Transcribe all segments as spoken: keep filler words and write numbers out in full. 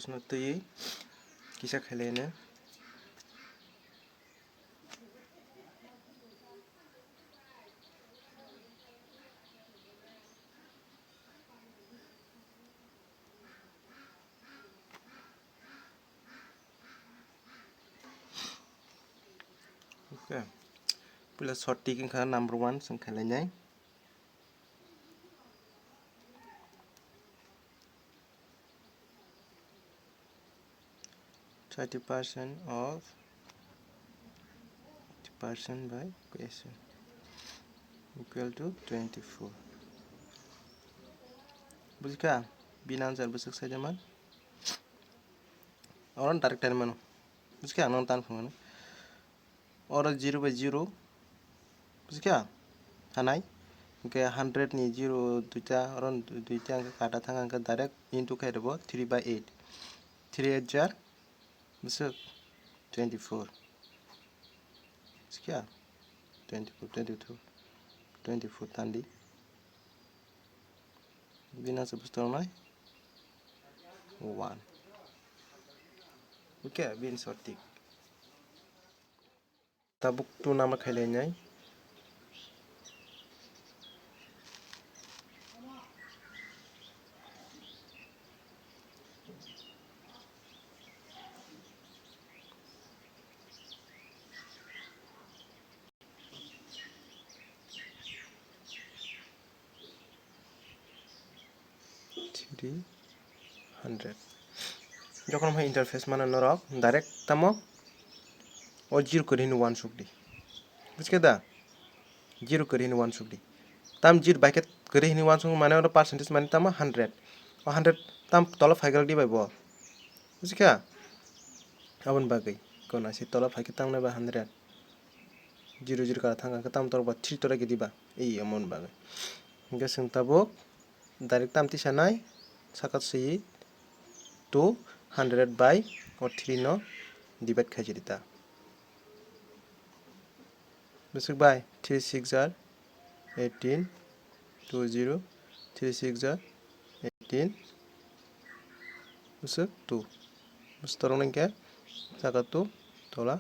Swnwi twiwi kisa khailai no. Okay. Puila short tick wngkha number one, chwng khailai nai. Thirty percent of thirty percent by question equal to twenty-four. Bujikha? Bini answer bwswk sai de man. Oro direct tan mano. Bujikha? Ang nono tan phunukno. Oro zero by zero. Bujikha? Hanai. Hwnkhe hundred ni zero duita, oro duita hwnkhe kata thang, hwnkhe direct into khe rwbo three by eight. Three eight jar bwswk twenty-four. Bujikha? Twenty-four, twenty-two, twenty-four tandi. Bini answer bwswk tongnai? One. Okay, bini short tick. Tabuk two number khailai nai. Three hundred. Jokhon hai interface mano norok direct tamo o zero kwrwi hwnwi uansuk di. Bujikha da? Zero kwrwi hwnwi uansuk di. Tam zero bai khe kwrwi hwnwi uansuk mane oro percentage mane tamo hundred. O hundred tam tola phaigrok di bai bo. Bujikha? Aboni bagwi kono se tola phai khe tangnai ba hundred. Zero zero kara thang khe tam torok ba three tora gidi ba. Ei, omo ni bagwi. Hwnkhe chwng tabuk direct tam tisanai, saka swi two hundred by o three no divide khaijak di ta. Bwswk bai three six jar eighteen, two zero, three six jar eighteen, bwswk two. Bwswk torok nangkhe saka two, tola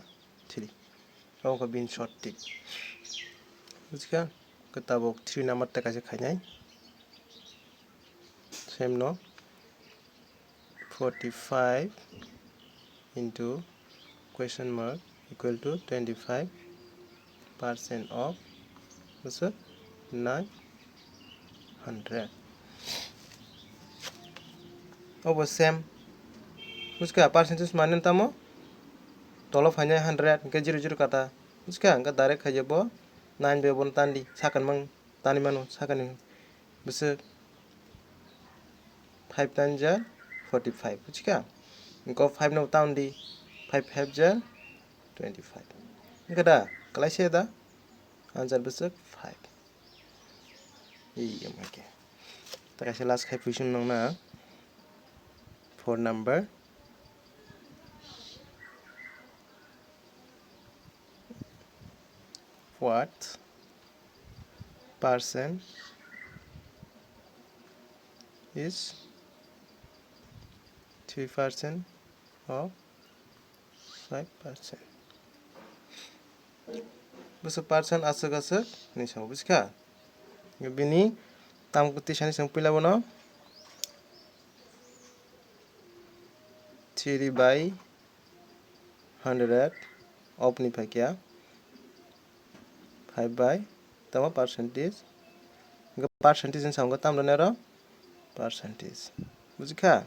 three. Omo khe bini short tick. Bujikha? Khe tabuk three number ta kaisa khainai. Same no. Forty-five into question mark equal to twenty-five percent of, bwswk, nine hundred. Obo same. Bujikha? Percentage mane tamo tola phainai hundred, hwnkhe zero zero kata. Bujikha? Hwnkhe direct khaijak bo nine bai bono tandi, sakani mang tani mano, sakani bwswk five nine jar forty-five, bujikha? Hwnkhe five no tandi, five five jar twenty-five. Hwnkhe da, kwlai se da? Answer bwswk five. Ei, omo khe. Ta kaisa last khai puising nangna. Four number. What percent is three percent of five percent? Bwswk percent aswk aswk hinwi sao, bujikha? Bini tam tisani chwng puila bono three by hundred of ni phaikya five by tamo percentage. Hwnkhe percentage ni samung tamo rwnai oro percentage. Bujikha?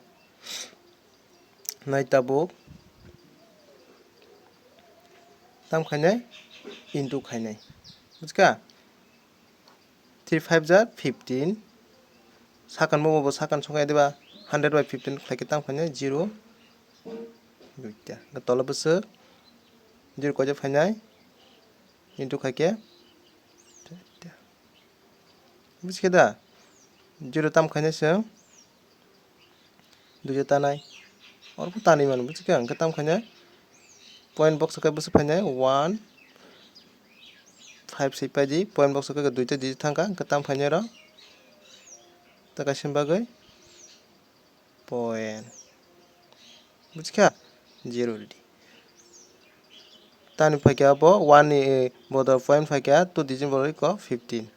Nai tabuk tam khainai into khainai. Bujikha? Three five jar fifteen. Sakan bo bo sakan songkha diba? Hundred by fifteen khlai khe tam khainai zero. Duita. Tola bwswk zero koijak phainai. Into khaikhe. Bujikhe da? Zero tam khainai chwng. Duita tanai. Oro pho tanwi mano, bujikhe? Hwnkhe tam khainai. Point box khe bwswk phainai? One, five swi paidi. Point box khe duita digit thangkha. Hwnkhe tam khainai oro. Ta kaisa bagwi. Point. Buji kha? Zero rwdi. Tani phaikha bo one ni, eh, bodo point phaikha two digit ni bodo iko fifteen.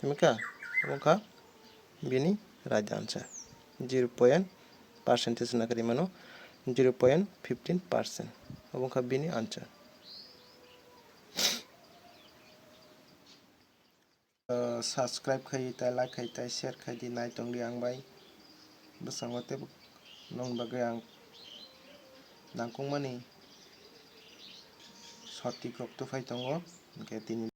Tongkha? Omo kha bini right answer. Zero point percentage na kari mano, zero point fifteen percent. Omo kha bini answer. Uh, subscribe khai tai, like khai tai, share khai di, nai tong di ang bai. Bwskango tei nong bagwi ang nangkukmani soti kok tufai tongo. Hwnkhe tini